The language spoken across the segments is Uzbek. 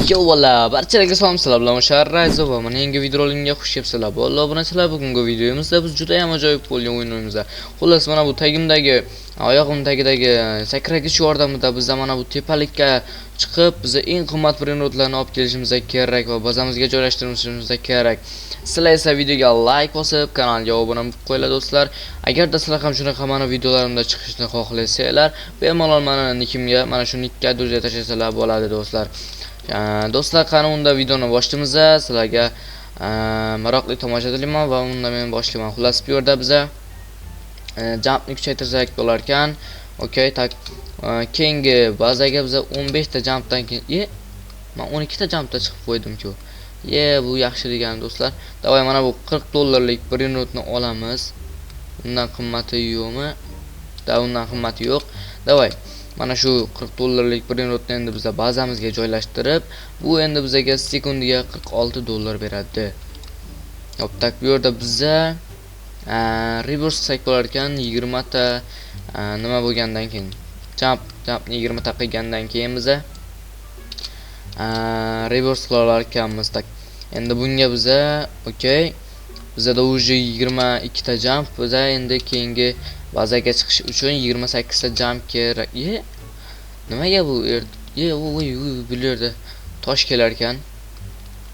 Yo valla, barchalarga salom, sizlar bilan Rayzo va mana yangi videorimga xush kelibsizlar. Bolalar, obunachilar, bugungi videomizda biz juda ham ajoyib bo'lgan o'yin o'ynaymiz. Xullas, mana bu tagimdagi, oyog'im tagidagi sakragich yordamida biz mana bu tepalikka chiqib, biza eng qimmat brainrotlarni olib kelishimiz kerak va bazamizga joylashtirishimiz kerak. Sizlar esa videoga like bosib, kanalga obuna bo'lib qo'yinglar, do'stlar. Agarda sizlar ham shunaqa mana videolarimda chiqishni xohlasanglar, bemalol mana nikimga, mana shu nikka друзья tashlasalar bo'ladi, do'stlar. Do'stlar, qani unda videoni boshlaymiz. Sizlarga maroqli tomosha tilayman va unda men boshlayman. Xullas, bu yerda biza jumpni kuchaytirsak bo'lar ekan. Okey, так, keyingi bazaga biza 15 ta jumpdan keyin, man 12 ta jumpda chiqib qo'ydim-ku. Ye, bu yaxshi degani, do'stlar. Давай, mana bu 40 dollarlik brainrotni olamiz. Undan qimmati yo'qmi? Да, undan qimmati yo'q. Давай. Mana shu 40 dollarlik brainrotni endi biza bazamizga joylashtirib, bu endi bizaga sekundiga 46 dollar beradi. Hop, так, bu yerda biza reverse qilsak bo'lar ekan 20 ta nima bo'lgandan keyin. Jumpni 20 ta qilgandan keyin biza reverse qila olar ekanmiz. Так. Endi bunga biza, okey. Bizada уже 22 ta jump, biza endi keyingi bazaga chiqish uchun 28 ta jump kerak. Ye, nimaga bu ye, voy, bu yerda tosh kelar ekan.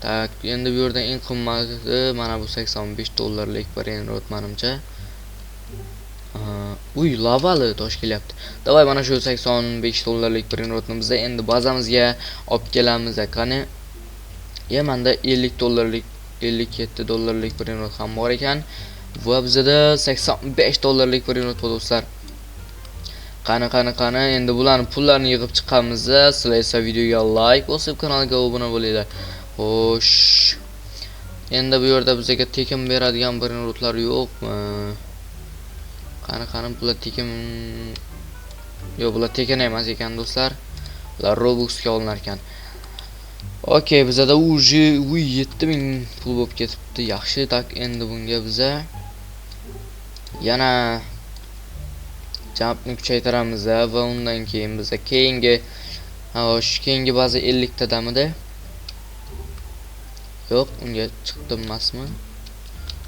Так, endi bu yerda eng qimmati mana bu 85 dollarlik brainrot manimcha. Uy, lavali tosh kelyapti. Давай, mana shu 85 dollarlik brainrotni biza endi bazamizga olib kelamiz. Qani? Ye, menda 50 dollarlik, 57 dollarlik brainrot ham bor ekan. Va bizada 85 dollarlik brainrot bor, do'stlar. Qani, qani, qani, endi bularni pullarni yig'ib chiqamiz. Sizlar esa videoga like bosib, kanalga obuna bo'linglar. Xo'sh. Endi bu yerda bizga tekin beradigan brainrotlar yo'qmi? Qani, qani, bular tekin. Yo'q, bular tekin emas ekan, do'stlar. Bular Robuxga olinar ekan. Okey, bizada уже uy 7000 pul bo'lib ketibdi. Yaxshi, так, endi bunga biza yana jumpni kuchaytiramiz va undan keyin biza keyingi, xo'sh, keyingi baza 50 tadamidi? Yo'q, unga chiqdim emasmi?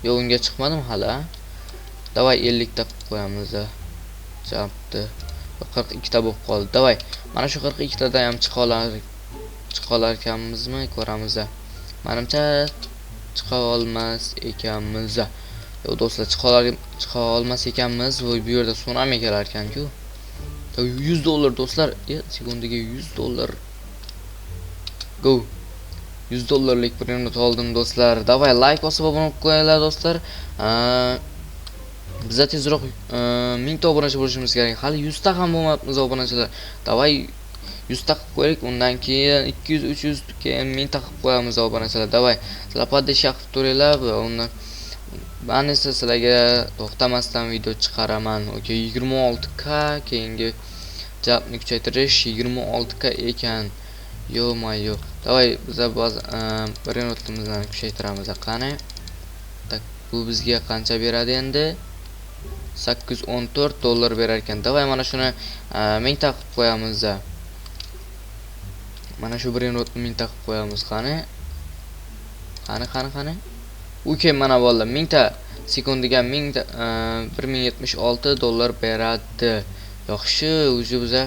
Yo'q, unga chiqmadim hali. Давай 50 ta qilib qo'yamiz jumpni. 42 ta bo'lib qoldi. Давай, mana shu 42 tadan ham chiqa olar ekanmizmi, ko'ramiz. Manimcha, chiqa olmas ekanmiz. Yo'q, do'stlar, chiqa olmas ekanmiz. Voy, bu yerda sunami kelar ekan-ku. 100 dollar, do'stlar. E, sekundiga 100 dollar. Go. 100 dollarlik brainrot oldim, do'stlar. Давай, like bosib obuna bo'lib qo'yinglar, do'stlar. Biza tezroq 1000 ta obunachi bo'lishimiz kerak. Hali 100 ta ham bo'lmabmiz obunachilar. Давай 100 ta qilib qo'yaylik, undan keyin 200, 300, keyin 1000 ta qilib qo'yamiz obunachilar. Давай, sizlar поддержка qilib turinglar va undan man esa sizlarga to'xtamasdan video chiqaraman. Okey, 26K, keyingi jumpni kuchaytirish 26K ekan. Ё-моё. Давай, biza brainrotimizni kuchaytiramiz. Qani? Так, bu bizga qancha beradi endi? 814 dollar berar ekan. Давай, mana shuni 1000 ta qilib qo'yamiz. Mana shu brainrotni 1000 ta qilib qo'yamiz. Qani? Qani, qani, qani? Okey, mana bolalar, 1000 ta sekundiga 1000 ta 1076 dollar beradi. Yaxshi, уже biza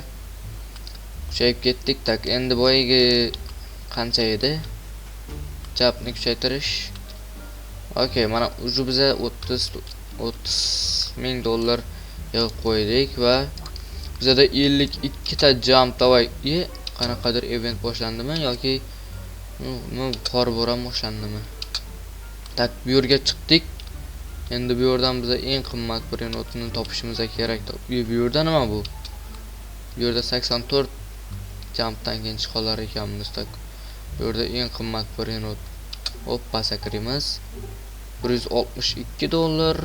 kuchayib ketdik. Так, endi boyagi qancha edi? Jumpni kuchaytirish. Okey, mana уже biza 30 ming dollar yig'ib qo'ydik va bizada 52 ta jump. Давай, ye, qanaqadir event boshlandimi yoki nima, qor bo'ron boshlandimi? Так, bu yerga chiqdik. Endi bu yerdan biza eng qimmat brainrotni topishimiz kerak. Bu yerda nima bu? Bu yerda 84 jumpdan keyin chiqa olar ekanmiz. Так. Bu yerda eng qimmat brainrot. Hoppa, sakraymiz. 162 dollar.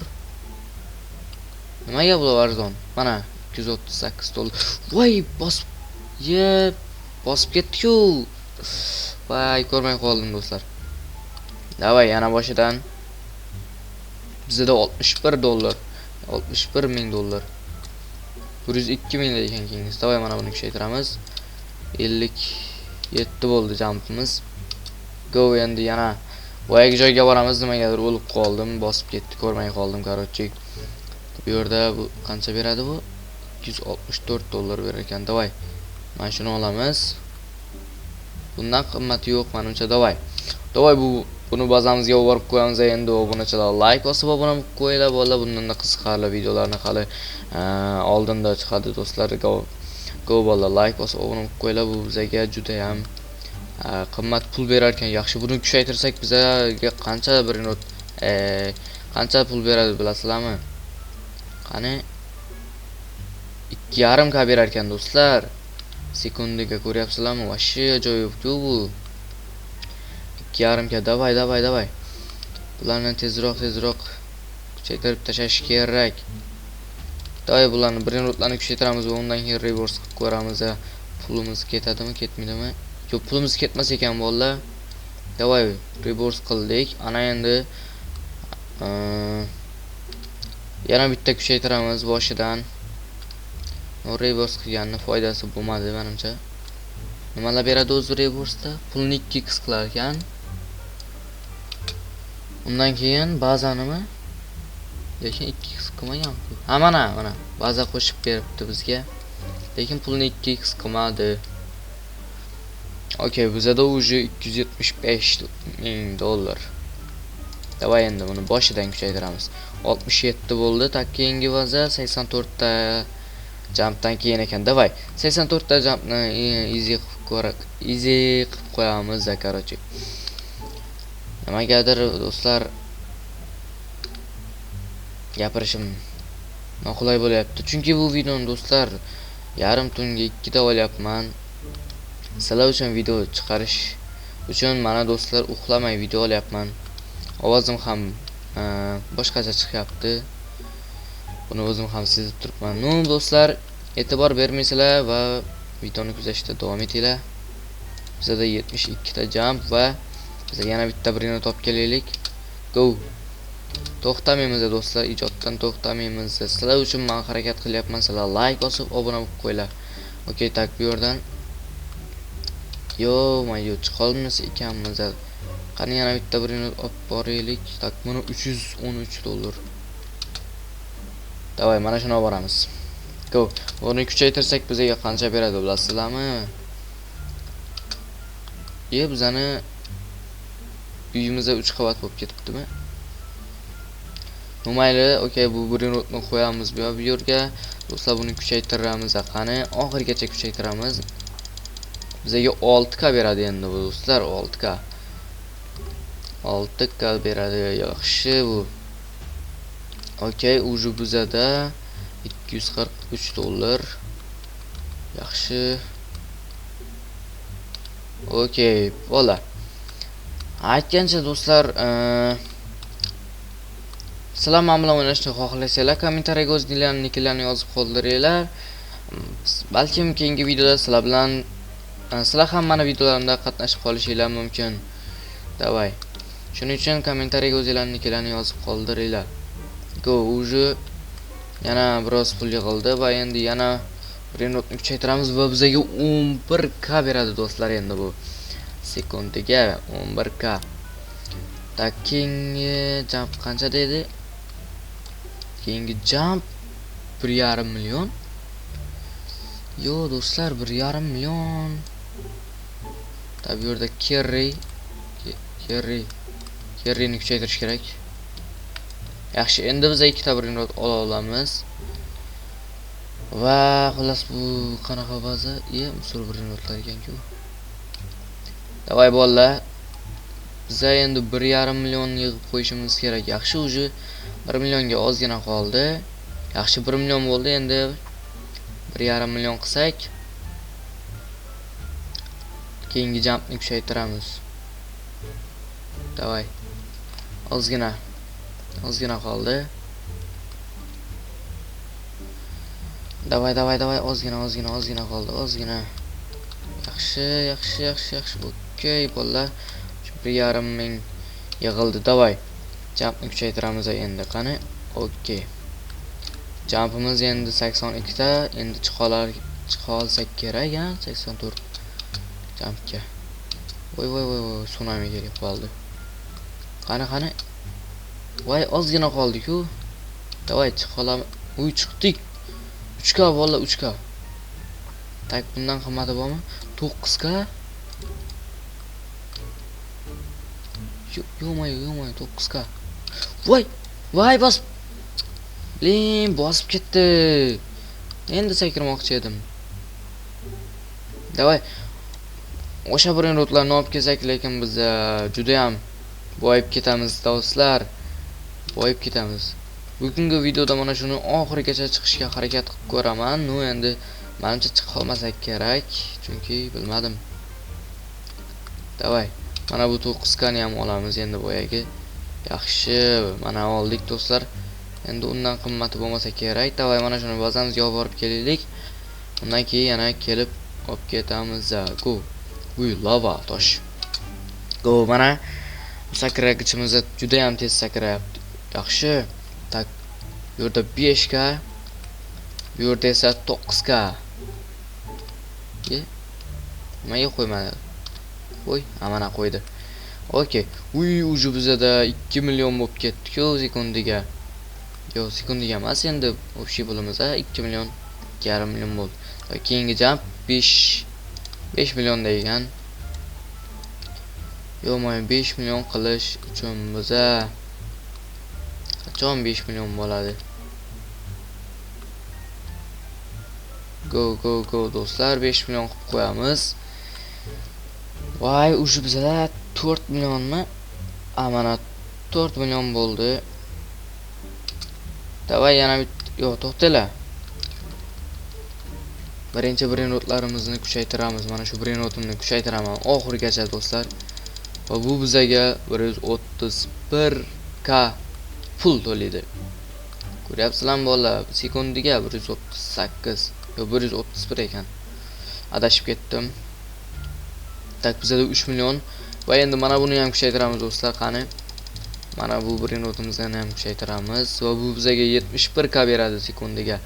Nimaga bu arzon? Mana 238 dollar. Voy, bosib, ye, bosib ketdi-ku. Voy, ko'rmay qoldim, do'stlar. Давай, yana boshidan. Bizda 61 dollar. 61 ming dollar. 102 ming ekan keyingisi. Давай, mana buni kuchaytiramiz. 50. 7 bo'ldi jumpimiz. Go, endi yana boyagi joyga boramiz. Nimagadir o'lib qoldim, bosib ketdi, ko'rmay qoldim, короче. Bu yerda bu qancha beradi bu? 264 dollar berar ekan. Давай. Mana shuni olamiz. Bundan qimmati yo'q menimcha. Давай. Давай, buni bazamizga borib qo'yamiz endi. Obunachilar, like bosib obuna bo'lib qo'yinglar, bolalar. Bundan qiziqarli videolarni hali oldinda chiqadi, do'stlar. Go, go, bolalar, like bosib obuna bo'lib qo'yinglar. Bu bizga juda ham qimmat pul berar ekan. Yaxshi, buni kuchaytirsak bizga qancha bir qancha pul beradi, bilasizlarmi? Qani, 2,5 K berar ekan, do'stlar. Sekundiga, ko'ryapsizlarmi? Вообще ajoyib-ku bu. 2,5 K. Давай, давай, давай. Bularni tezroq, tezroq kuchaytirib tashlash kerak. Давай, bularni brainrotlarni kuchaytiramiz va undan keyin reverse qilib ko'ramiz. Pulimiz ketadimi, ketmaydimi? Yo'q, pulimiz ketmas ekan, bolalar. Давай, reverse qildik. Ana endi yana bitta kuchaytiramiz boshidan. No, reverse qilganni foydasi bo'lmadi menimcha. Nimalar beradi o'zi reverse'da? Pulni 2x qilar ekan. Undan keyin bazanimi? Lekin 2x qilmagan-ku. Ha, mana, mana baza qo'shib beribdi bizga. Lekin pulni 2x qilmadi. Okey, bizada уже 275 ming dollar. Давай, endi buni boshidan kuchaytiramiz. 67 bo'ldi. Так, keyingi baza 84 ta jumpdan keyin ekan. Давай. 84 ta jumpni easy qilib ko'ra, easy qilib qo'yamiz, короче. Nimagadir, do'stlar, gapirishim noqulay bo'lyapti. Chunki bu videoni, do'stlar, yarim tungi 2 da olyapman. Sizlar uchun video chiqarish uchun mana, do'stlar, uxlamay video olyapman. Ovozim ham boshqacha chiqyapti. Buni o'zim ham sezib turibman. Ну, do'stlar, e'tibor bermaysizlar va videoni kuzatishda davom etinglar. Bizada 72 ta jump va biz yana bitta birini topib kelaylik. Go. To'xtamaymiz, do'stlar, ijoddan to'xtamaymiz. Sizlar uchun men harakat qilyapman. Sizlar like bosib obuna bo'lib qo'yinglar. Okey, так, bu yerdan yo, chiqolmas ekanmiz. Qani, yana bitta birini olib boraylik. Так, buni 313 dollar. Давай, mana shuni olib boramiz. Go. Buni kuchaytirsak bizga qancha beradi, bilasizlarmi? Bizani uyimizda 3 qavat bo'lib ketibdimi? Ну, mayli, okey, bu brainrotni qo'yamiz bu yerga. Do'stlar, buni kuchaytiramiz. Qani, oxirigacha kuchaytiramiz. Bizga 6K beradi endi bu, do'stlar, 6K. 6K beradi, yaxshi bu. Okey, уже bizada 243 dollar. Yaxshi. Okey, bola. Aytgancha, do'stlar, sizlar men bilan o'ynashni xohlasanglar, kommentariyaga o'zinglarning niklarni yozib qoldiringlar. Balkim keyingi videoda sizlar bilan, sizlar ham meni videolarimda qatnashib qolishinglar mumkin. Давай. Shuning uchun kommentariyaga o'zinglarning niklarni yozib qoldiringlar. Go, уже yana biroz pul yig'ildi va endi yana brainrotni kuchaytiramiz va bizga 11K beradi, do'stlar, endi bu sekundiga 11K. Так, keyingi jump qancha dedi? Keyingi jump 1,5 million. Yo, do'stlar, 1,5 million. Так, bu yerda Kerry, Kerry, Kerryni kuchaytirish kerak. Yaxshi, endi biz ikkita brainrot ola olamiz. Va xullas, bu qanaqa baza? Iye, musor brainrotlar ekan-ku. Давай, bolalar. Biza endi 1,5 million yig'ib qo'yishimiz kerak. Yaxshi, уже 1 millionga ozgina qoldi. Yaxshi, 1 million bo'ldi, endi 1,5 million qilsak, keyingi jumpni kuchaytiramiz. Давай. Ozgina. Ozgina qoldi. Давай, давай, давай, ozgina, ozgina, ozgina qoldi, ozgina. Yaxshi, yaxshi, yaxshi, yaxshi. Okey, bolalar. Shu 1,5 ming yig'ildi. Давай. Jumpni kuchaytiramiz endi. Qani? Okey. Jumpimiz endi 82 ta, endi chiqa olsak kerak, ha? 84. Jumpga. Voy voy voy voy, tsunami kelib qoldi. Qani qani. Voy, ozgina qoldi-ku. Давай, chiqa olamiz. Uy, chiqdik. 3K bolalar, 3K. Так, bundan qimmati bormi? 9K. Yo'q, yo'q, 9K. Voy! Voy, bosib. Blin, bosib ketdi. Endi sakramoqchi edim. Давай. O'sha brainrotlarni olib kelsak, lekin biz juda ham boyib ketamiz, do'stlar. Boyib ketamiz. Bugungi videoda mana shuni oxirigacha chiqishga harakat qilib ko'raman. Ну, endi menimcha chiqa olmasak kerak, chunki bilmadim. Давай. Mana bu 9K ni ham olamiz endi boyagi. Yaxshi, mana oldik do'stlar. Endi undan qimmati bo'lmasa kerak. Давай, mana shuni bazamizga olib borib kelaylik. Undan keyin yana kelib olib ketamiz. Go. Uy, lava tosh. Go, mana sakragichimiz juda ham tez sakrayapti. Yaxshi. Так, bu yerda 5K, bu yerda esa 9K. Ye. Nimaga qo'ymadi? Qo'y, ha, mana qo'ydi. Okey. Uy, уже bizada 2 million bo'lib ketdi-ku sekundiga. Yo'q, sekundiga emas, endi общий pulimiz 2 million, 2,5 million bo'ldi. Keyingi jump 5 million degan. Yo'q, mana 5 million qilish uchun biza qachon 5 million bo'ladi? Go go go do'stlar, 5 million qilib qo'yamiz. Voy, уже bizada 4 millionmi? A, mana 4 million bo'ldi. Давай yana yo'q, to'xtanglar. Birinchi brainrotlarimizni kuchaytiramiz. Mana shu brainrotimni kuchaytiraman oxirigacha do'stlar. Va bu bizaga 131K pul to'laydi. Ko'ryapsizlarmi bolalar? Sekundiga 138, yo'q 131 ekan. Adashib ketdim. Так, bizada 3 million va endi mana buni ham kuchaytiramiz do'stlar, qani. Mana bu brainrotimizni ham kuchaytiramiz va bu bizaga 71K beradi sekundiga.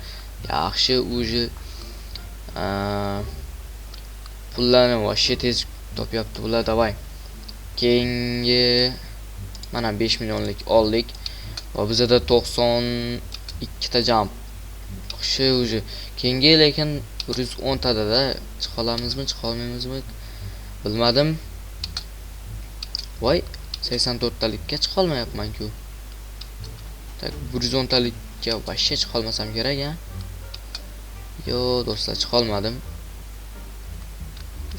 Yaxshi, уже pullarni вообще tez topyapti bular. Давай. Keyingi mana 5 millionlik oldik va bizada 92 ta jump. Yaxshi, уже. Keyingi lekin 110 tada chiqa olamizmi, chiqa olmaymizmi bilmadim. Voy, 84 talikka chiqa olmayapman-ku. Так, 110 talikka вообще chiqa olmasam kerak, ha? Yo, do'stlar, chiqa olmadim.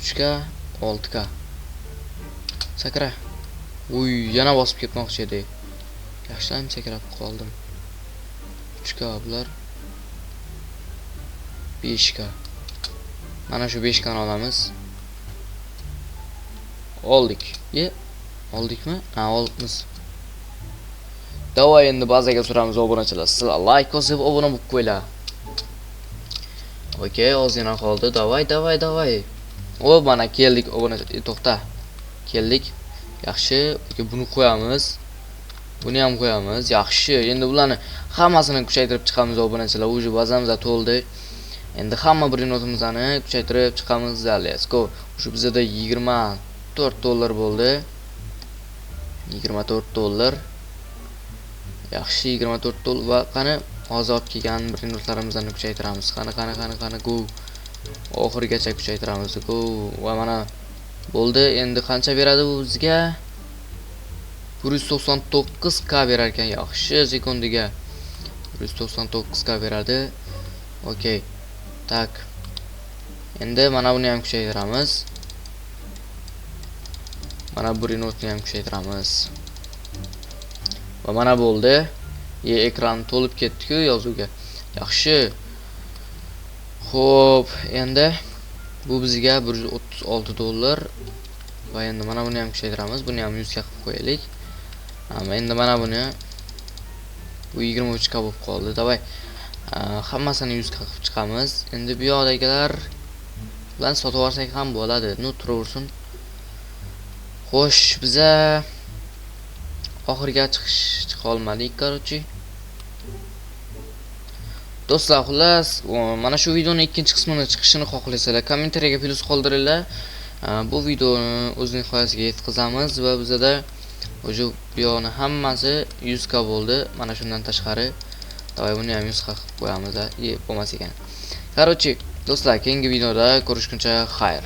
3K, 6K. Sakra. Uy, yana bosib ketmoqchi edi. Yaxshi ham sakrab qoldim. 3K bular. 5K. Mana shu 5K ni olamiz. Oldik. Ye, oldikmi? Ha, olibmiz. Давай endi bazaga suramiz obunachilar. Sizlar like bosib obuna bo'lib qo'yinglar. Okey, ozgina qoldi. Давай, давай, давай. O, mana keldik obunachi. To'xta. Keldik. Yaxshi. Okey, buni qo'yamiz. Buni ham qo'yamiz. Yaxshi. Endi bularni hammasini kuchaytirib chiqamiz obunachilar. Уже bazamiz to'ldi. Endi hamma brainrotimizni kuchaytirib chiqamiz. Let's go. Shu bizada 24 dollar bo'ldi. 24 dollar. Yaxshi, 24 dollar va qani hozir olib kelgan brainrotlarimizni kuchaytiramiz. Qani, qani, qani, qani, go. Oxirigacha kuchaytiramiz. Go. Va mana bo'ldi. Endi qancha beradi bu bizga? 199K berar ekan. Yaxshi, sekundiga 199K beradi. Okey. Так. Endi mana buni ham kuchaytiramiz. Mana bu brainrotni ham kuchaytiramiz. Va mana bo'ldi. Ye, ekran to'lib ketdi-ku yozuvga. Yaxshi. Xo'p, endi bu bizga 136 dollar va endi mana buni ham kuchaytiramiz. Buni ham 100 ga qilib qo'yaylik. Amma endi mana buni bu 23 ga bo'lib qoldi. Давай. Hammasini 100 ga qilib chiqamiz. Endi bu yoqdagilar bilan sotib olsak ham bo'ladi. Ну, turaversin. Xo'sh, biza oxiriga chiqa olmadik, короче. Do'stlar, xullas, mana shu videoning ikkinchi qismini chiqishini xohlasanglar, kommentariyaga plyus qoldiringlar. Bu videoni o'z nihoyasiga yetkazamiz va bizada уже bu yoqni hammasi 100 k bo'ldi. Mana shundan tashqari, давай buni ham 100 k qilib qo'yamiz. Ye, bo'lmas ekan. Короче, do'stlar, keyingi videoda ko'rishguncha xayr.